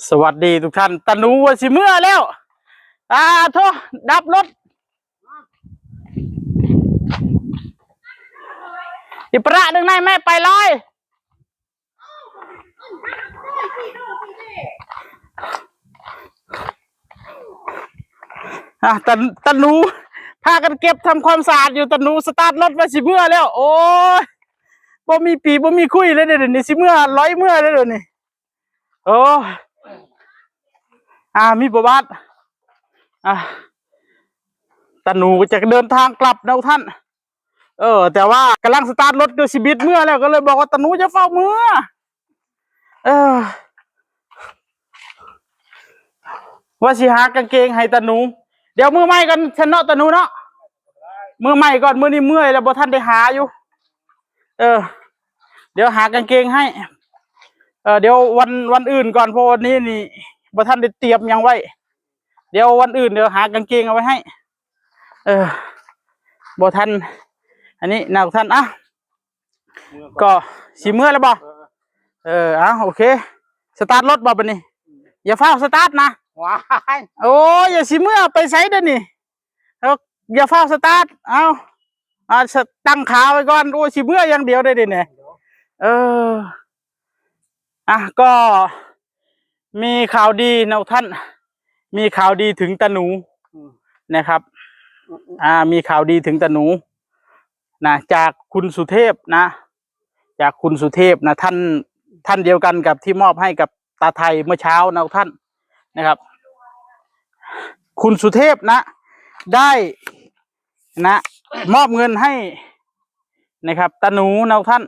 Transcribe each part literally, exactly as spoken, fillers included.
สวัสดีทุกท่าน ตาหนูว่าสิเมือแล้ว อ่าโทษดับรถ อีกประหนึ่งได้ไหม ไปเลย อ่ะตาตาหนู พากันเก็บทำความสะอาดอยู่ ตาหนูสตาร์ทรถว่าสิเมือแล้ว โอ้ย บ่มีปีบ่มีคุยเลยเดี๋ยวนี้ สิเมือร้อยเมือเลยเดี๋ยวนี้ โอ้ อ่า มีประวัติ อ่า ตาหนูก็จะเดินทางกลับนะท่าน เออ แต่ว่ากำลังสตาร์ทรถก็สิบิดเมือแล้ว ก็เลยบอกว่า ตาหนูจะเฝ้าเมือ เออ ว่าสิหากางเกงให้ตาหนู เดี๋ยวมือใหม่ก่อนฉันเนาะ ตาหนูเนาะ มือใหม่ก่อน มือนี้เมื่อยแล้ว บ่ทันได้หาอยู่ เออ เดี๋ยวหากางเกงให้ เออ เดี๋ยววัน วันอื่นก่อน เพราะวันนี้นี่ บ่ทันได้เตรียมหยังไว้ เดี๋ยววันอื่น เดี๋ยวหากางเกงเอาไว้ให้ เออ บ่ทัน อันนี้นะท่าน อ่ะ ก็สิเมือแล้วบ่ เออ เออ เอา โอเค สตาร์ทรถบ่บัดนี้ อย่าฟ้าวสตาร์ทนะ ว้าย โอ้ย อย่าสิเมือไปไสเด้อนี่ เอา อย่าฟ้าวสตาร์ท เอา อ่า ส- ตั้งขาไว้ก่อน โอ้ย สิเมืออย่างเดียวได้เด้เนี่ย เออ อ่ะ ก็มีข่าวดีนะท่าน มีข่าวดีถึงตาหนู อืม นะครับ อืม อ่า มีข่าวดีถึงตาหนู นะ จากคุณสุเทพนะ จากคุณสุเทพนะ ท่าน ท่านเดียวกันกับที่มอบให้กับตาไทยเมื่อเช้านะท่าน นะครับ คุณสุเทพนะ ได้นะ มอบเงินให้นะครับ ตาหนูนะท่าน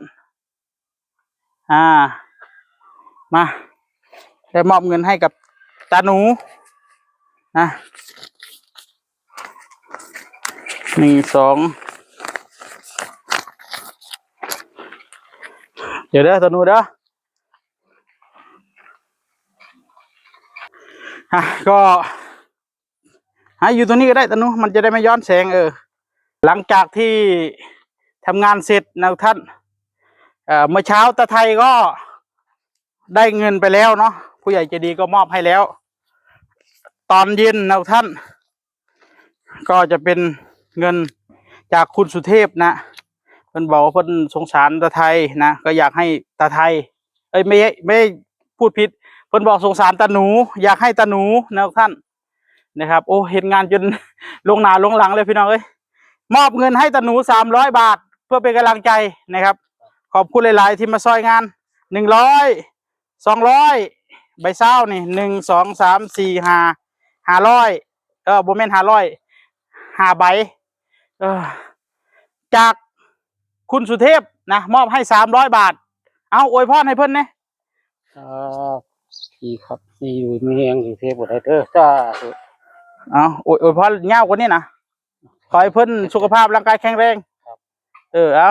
อ่า มา ได้มอบเงินให้กับตาหนูนะ หนึ่ง สอง เดี๋ยวเด้อตาหนูเด้อ อ่ะ ก็ ให้อยู่ตรงนี้ก็ได้ตาหนู มันจะได้ไม่ย้อนแสง เออ หลังจากที่ทำงานเสร็จนะท่าน เอ่อ เมื่อเช้าตาไทยก็ได้เงินไปแล้วเนาะ ผู้ใหญ่ใจดีก็มอบให้แล้ว ตอนเย็นนะท่าน ก็จะเป็นเงินจากคุณสุเทพนะ เพิ่นบอกว่าเพิ่นสงสารตาไทยนะ ก็อยากให้ตาไทย เอ้ย ไม่ใช่ ไม่ใช่ พูดผิด เพิ่นบอกสงสารตาหนู อยากให้ตาหนูนะท่าน นะครับ โอ้ เฮ็ดงานจน ลงหน้าลงหลังเลยพี่น้องเอ้ย มอบเงินให้ตาหนูสามร้อยบาท เพื่อเป็นกำลังใจนะครับ ขอบคุณหลายๆที่มาซอยงาน หนึ่งร้อย สองร้อย ใบเศร้านี่ หนึ่ง สอง สาม สี่ ห้า ห้าร้อย เออ บ่แม่นห้าร้อย ห้าใบ เออ จากคุณสุเทพนะ มอบให้สามร้อยบาท เอาอวยพรให้เพิ่นแหน่ สาธุครับ ให้อยู่มีแฮง สิเทบ่ได้เด้อ สาธุ เอาอวย อวยพรยาวกว่านี้นะ ขอให้เพิ่นสุขภาพร่างกายแข็งแรง ครับ เออ เอา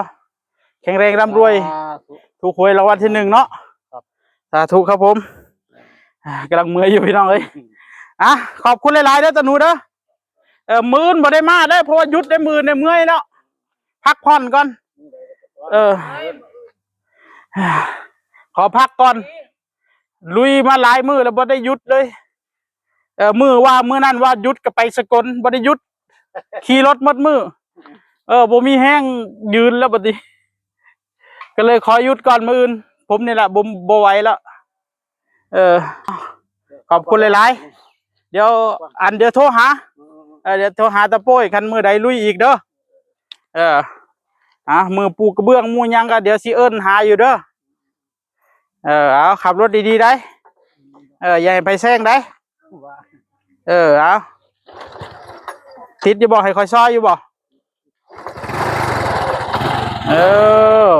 แข็งแรงร่ำรวย สาธุ ถูกหวยรางวัลที่หนึ่งเนาะ ครับ สาธุครับผม อ่ากำลังเมื่อยอยู่พี่น้องเอ้ย อ่ะ ขอบคุณหลายๆเด้อตาหนูเด้อ เออ มื้ออื่นบ่ได้มาเด้อ เพราะว่าหยุดได้มื้อในเมื่อยแล้ว พักผ่อนก่อน เออ ขอพักก่อน ลุยมาหลายมื้อแล้วบ่ได้หยุดเลย เออ มื้อว่า มื้อนั้นว่าหยุดก็ไปสกล บ่ได้หยุด ขี่รถหมดมื้อ เออ บ่มีแฮงยืนแล้วบัดนี้ ก็เลยขอหยุดก่อนมื้ออื่น ผมนี่แหละบ่ บ่ไหวแล้ว เออ ขอบคุณหลายๆ เดี๋ยว อันเดี๋ยวโทรหา เออ เดี๋ยวโทรหาตาโป้ย คันมื้อใดลุยอีกเด้อ เออ อ่ะ มื้อปูกระเบื้อง มื้อหยังก็เดี๋ยวสิเอิ้นหาอยู่เด้อ เออ เอา ขับรถดีๆได้ เออ อย่าให้ไผแซงได้ เออ เอา ติดอยู่บ่ ให้ข้อยซอยอยู่บ่ เออ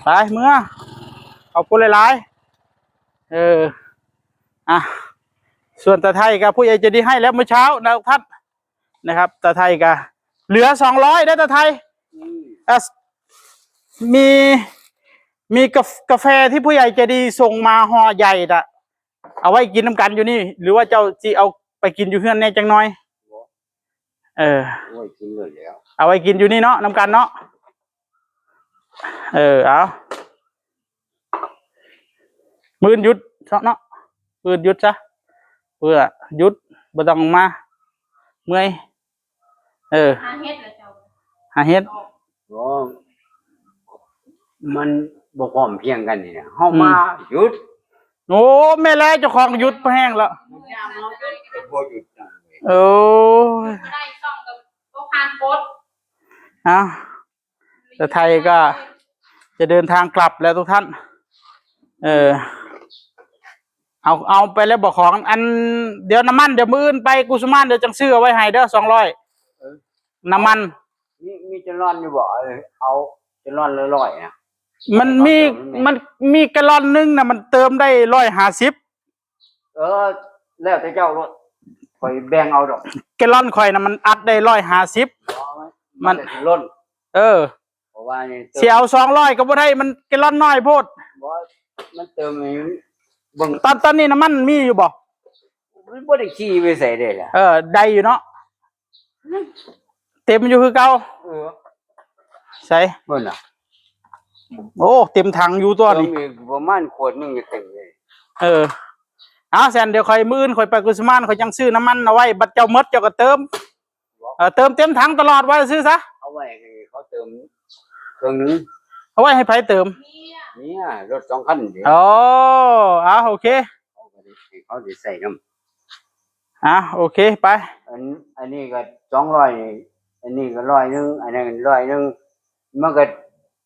ไปเมือ ขอบคุณหลายๆ เออ อ่ะ ส่วนตาไทยกับผู้ใหญ่ใจดีให้แล้วเมื่อเช้านะท่าน นะครับ ตาไทยก็เหลือสองร้อยได้ตาไทย อืม อ่ะ มี มีกาแฟ กาแฟที่ผู้ใหญ่ใจดีส่งมาห่อใหญ่น่ะ เอาไว้กินนำกันอยู่นี่ หรือว่าเจ้าสิเอาไปกินอยู่เฮือนแหน่จักหน่อย บ่ เออ เอาไว้กินเลยแล้ว เอาไว้กินอยู่นี่เนาะ นำกันเนาะ เออ เอา มื้ออื่นหยุดซะเนาะ มื้ออื่นหยุดซะ เพื่อหยุด บ่ต้องมา เมื่อย เออ หาเฮ็ดแล้วเจ้า หาเฮ็ด อ๋อ มันบ่พร้อมเพรียงกันนี่นะ เฮา อืม มาหยุด โอ้ แม่นแล้ว เจ้าของหยุดแฮงแล้ว บ่หยุดจังเลย โอ้ย บ่ได้ซ่องก็บ่ผ่านกฎ เอ้า แต่ไทยก็จะเดินทางกลับแล้วทุกท่าน เออ เอา เอาไปแล้วบอกของ อัน เดี๋ยวน้ำมัน เดี๋ยวมื้ออื่นไปกุสุมาน เดี๋ยวจังซื้อเอาไว้ให้เด้อ สองร้อย เออ น้ำมัน มี มีแกลลอนอยู่บ่ เออ เอาแกลลอนละร้อยนะ มันมี เอาเติมไหม มันมีแกลลอนหนึ่งนะ มันเติมได้ร้อยห้าสิบ เออ แล้วแต่เจ้าโลด ข้อยแบ่งเอาดอก แกลลอนข้อยนะ มันอัดได้ร้อยห้าสิบ อ๋อ มัน มันจะล้น เออ เพราะว่านี่เติม สิเอาสองร้อยก็บ่ได้ มันแกลลอนน้อยโพด บ่ มันเติมให้เบิ่ง ตอน ตอนนี้น้ำมันมีอยู่บ่ มันบ่ได้ขี่ไปไสเด้ล่ะ เออ ได้อยู่เนาะ เต็มอยู่คือเก่า เออ ใส่ เบิ่งน่ะ โอ้ เต็มถังอยู่ตัวนี้ เติมอีกประมาณขวดหนึ่งจะเต็มเลย เออ เอาแซน เดี๋ยวค่อยมื้ออื่นค่อยไปกุสุมาน ค่อยจังซื้อน้ำมันเอาไว้ บัดเจ้าหมดเจ้าก็เติม เออ เติมเต็มถังตลอด ว่าซื่อซะ เอาไว้ให้เขาเติมเครื่องหนึ่ง เอาไว้ให้ไผเติม เนี่ย รถสองคันเด้ อ๋อ เอา โอเค เขาก็ได้ เขาได้ใส่นำ อ่ะ โอเค ไป อัน อันนี้ก็สองร้อย อันนี้ก็ร้อยหนึ่ง อันนั้นร้อยหนึ่ง มันก็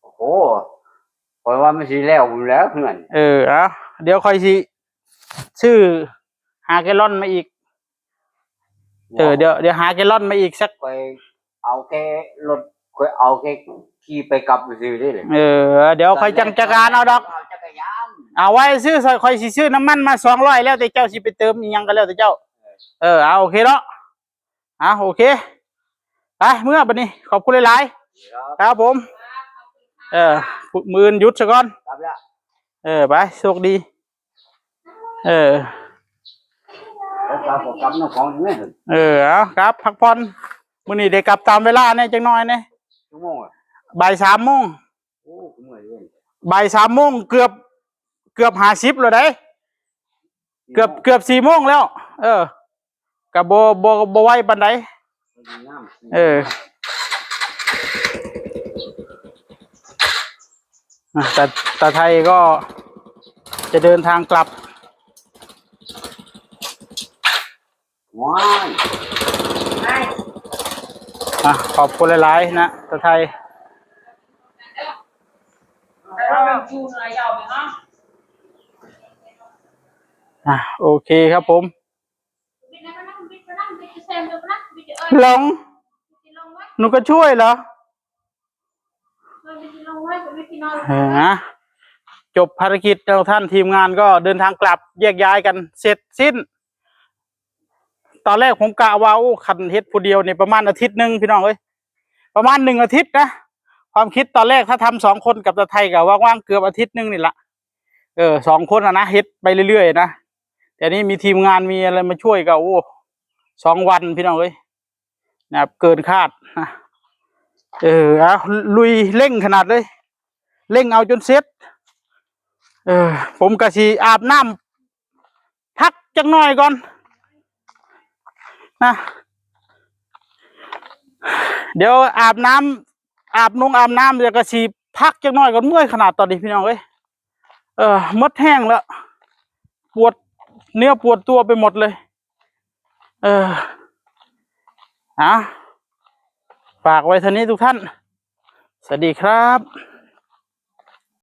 โอ้โห ข้อยว่ามันสิแล้วพู้นแหล้วเพื่อน เออ เอา เดี๋ยวค่อยสิซื้อ หาแกลลอนมาอีก เออ เดี๋ยว เดี๋ยวหาแกลลอนมาอีกสัก ข้อยเอาแค่รถ ข้อยเอาแค่ขี่ไปกลับซื่อๆเด้ เออ เดี๋ยวค่อยจังจัดการเอาดอก เอาจักรยาน เอาไว้ซื้อ ค่อยสิซื้อน้ำมันมาสองร้อย แล้วแต่เจ้าสิไปเติมอีหยังก็แล้วแต่เจ้า เออ เอา โอเคเนาะ อ่ะ โอเค ไป เมือบัดนี้ ขอบคุณหลายๆ ครับ ครับผม เออ มื้ออื่นหยุดซะก่อน ครับแล้ว เออ ไป โชคดี เออ เอากลับ เอากลับน้ำของนี่ เออ เอา ครับ พักผ่อน มื้อนี้ได้กลับตามเวลาแน่จักหน่อยแน่ ชั่วโมงอะ บ่ายสามโมง โอ้ เมื่อยเว้ย บ่ายสามโมง เกือบ เกือบห้าสิบแล้วเด้ เกือบ เกือบสี่โมงแล้ว เออ ก็บ่ บ่ บ่ไวปานใด เออ อ่ะ ตา ตาไทยก็จะเดินทางกลับ ว้าย อ่ะ ขอบคุณหลายๆนะ ตาไทย อ่ะ โอเคครับผม ลง หนูก็ช่วยเหรอ เออนะ จบภารกิจแล้วท่าน ทีมงานก็เดินทางกลับ แยกย้ายกันเสร็จสิ้น ตอนแรกผมกะว่า โอ้ คันเฮ็ดผู้เดียวนี่ประมาณอาทิตย์หนึ่งพี่น้องเอ้ย ประมาณหนึ่งอาทิตย์นะ ความคิดตอนแรกถ้าทำสองคนกับตาไทยก็ว่างๆเกือบอาทิตย์หนึ่งนี่ละ เออ สองคนอะนะ เฮ็ดไปเรื่อยๆนะ แต่นี่มีทีมงานมีอะไรมาช่วยก็ โอ้ สองวันพี่น้องเอ้ย นะครับ เกินคาดนะ เออ เอา ลุยเร่งขนาดเลย เร่งเอาจนเสร็จ เออ ผมก็สิอาบน้ำพักจักหน่อยก่อนนะ เดี๋ยวอาบน้ำ อาบนงอาบน้ำ แล้วก็สิพักจักหน่อยก่อน เมื่อยขนาดตอนนี้พี่น้องเอ้ย เออ หมดแฮงแล้ว ปวดเนื้อปวดตัวไปหมดเลย เออ อ่ะ ฝากไว้เท่านี้ทุกท่าน สวัสดีครับ